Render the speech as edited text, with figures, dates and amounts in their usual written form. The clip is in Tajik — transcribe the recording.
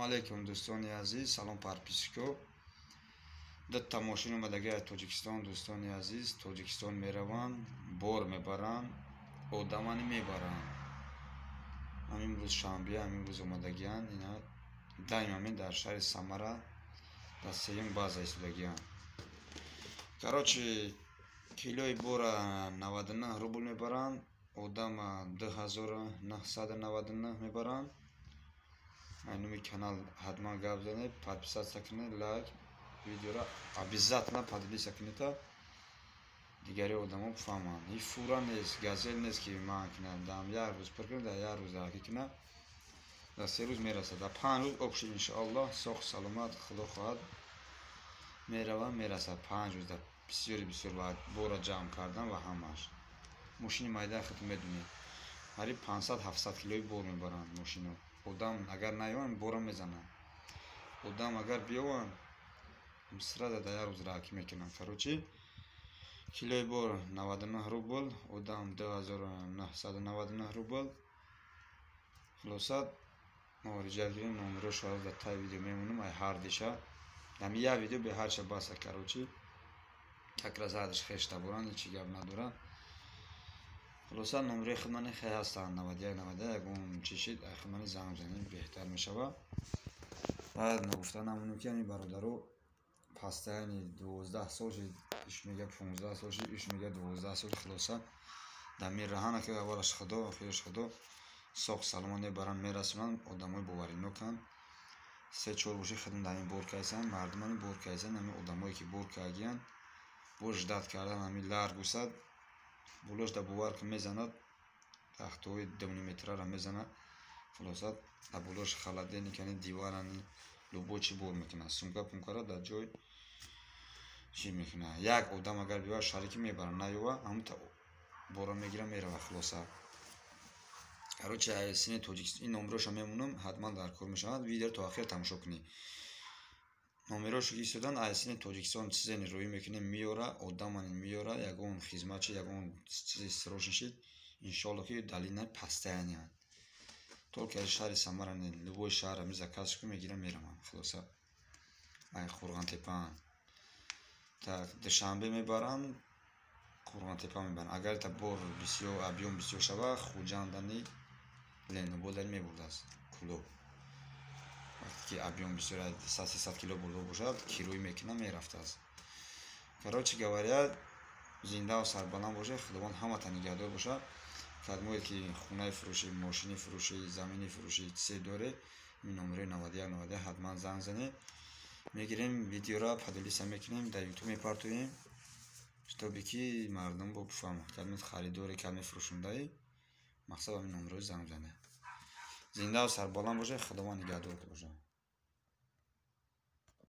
Алейкум, дӯстони азиз, салом, подписчико. Дута мошин омадаги аз Тоҷикистон, дӯстони азиз. Тоҷикистон мераванд, бор мебаранд, одамани мебаранд. Ҳамин рӯз шанбе, ҳамин рӯз омадагианд. Ина даим ҳамин дар шаҳри Самара, дар сеюм база истодагианд. Короче, килои бора 99 рубл мебаранд, одама 2999 мебаранд. Номи канал ҳатман гап занед, подписаться кунед, лайк, видеоро обязательно поделиться кунед, дигари одамо бифаҳманд. И фура нест, Газель нест, ки ман кунад, дам як рӯз пур кунад, дар як рӯз ҳаракат кунад, дар 3 рӯз мерасад, дар 5 рӯз общий, иншоаллоҳ, соҳ саломат, худо хоҳад, меравад, мерасад 5 рӯз. Дар бисёри бисёр бора ҷамъ кардан ва ҳамааш мошини майда, худтон медонед, қариб 500-700 килои бор мебаранд мошино. Одам агар наёянд, бора мезананд, одам агар биёванд, сразу дар як рӯз раҳакӣ мекунанд. Короче, килои бор 99 рубл, одам 2999 рубл. Хулоса, муроҷиат кунем, номерошо дар таи видео мемонам. Ай ҳар диша дами як видео бе ҳарша баса. Короче, как раз ҳардиш хешта буранд, ҳечи гап надорад. Хулоса, номерои хидмани хе ҳастанд: 91 91. Ягон чи шид, ай хидмани занг занем, беҳтар мешавад. Баъд ногуфта намонем, ки ҳамин бародаро постоянно 12 сол шид, иш мега 15 сол шид, иш мега 12 сол. Хулоса, дар мераҳана, ки аввалаш худо, охираш худо, соҳ саломат мебаранд, мерасонанд. Одамои бовариноканд. Се чор боши хидм дар ҳамин бор кайсанд, мардумани бор кайсанд. Ҳамин одамое ки бор кардагиянд, бо ждать кардан ҳамин Ларгусад болош да, бовар ки мезанад, тахтаҳои 2,5 метраро мезанад. Хулоса, дар болош холодильник ани, диванани, любой чи бор мекунад, сумка пумкара дар ҷой чӣ мекунад. Як одам агар биёяд, шарики мебарад, наёва, ҳамта бора мегира, мерава. Хулоса, короче, сини Тоҷикистон ин номероша мемонам, ҳатман дар кор мешавад. Видеоро то охир тамошо кунед. Номерошо ки истодан, айсини Тоҷикистон чизе роӣ мекунем, меёра, одамани меёра. Ягон хизматчи, ягон чизи срочный шид, иншоалло, ки далина постоянно. Только шаҳри Самара не, любой шаҳр ами заказ ку мегирам, меравам. Хулоса, ай Қурғонтепаан, так, Душанбе мебарам, Қурғонтепа мебарам. Агар та бор бисёр, объём бисёр шава, Хуҷандани, Ленободани мебурдааст, Кӯлоб. Вақте ки объём бисёр, 100-300 кило бурда бошад, кироӣ мекунам, мерафтааст. Короче говоря, зиндаву сарбаланд бошед, Худованд ҳамата нигаҳдор бошад. Кадмое ки хонаи фурӯшӣ, мошини фурӯшӣ, замини фурӯшӣ, чизе доред, ин номерои 91 91 ҳатман занг занед. Мегирем, видеоро поделиться мекунем, дар Ютуб мепартоем, чтобы ки мардум бо бифаҳмад, кадме харидоре, кадме фурӯшондаи, мақсад ҳамин номерои занг занед. Зиндаву сарбаланд бошед, Худованд нигаҳдор бошад.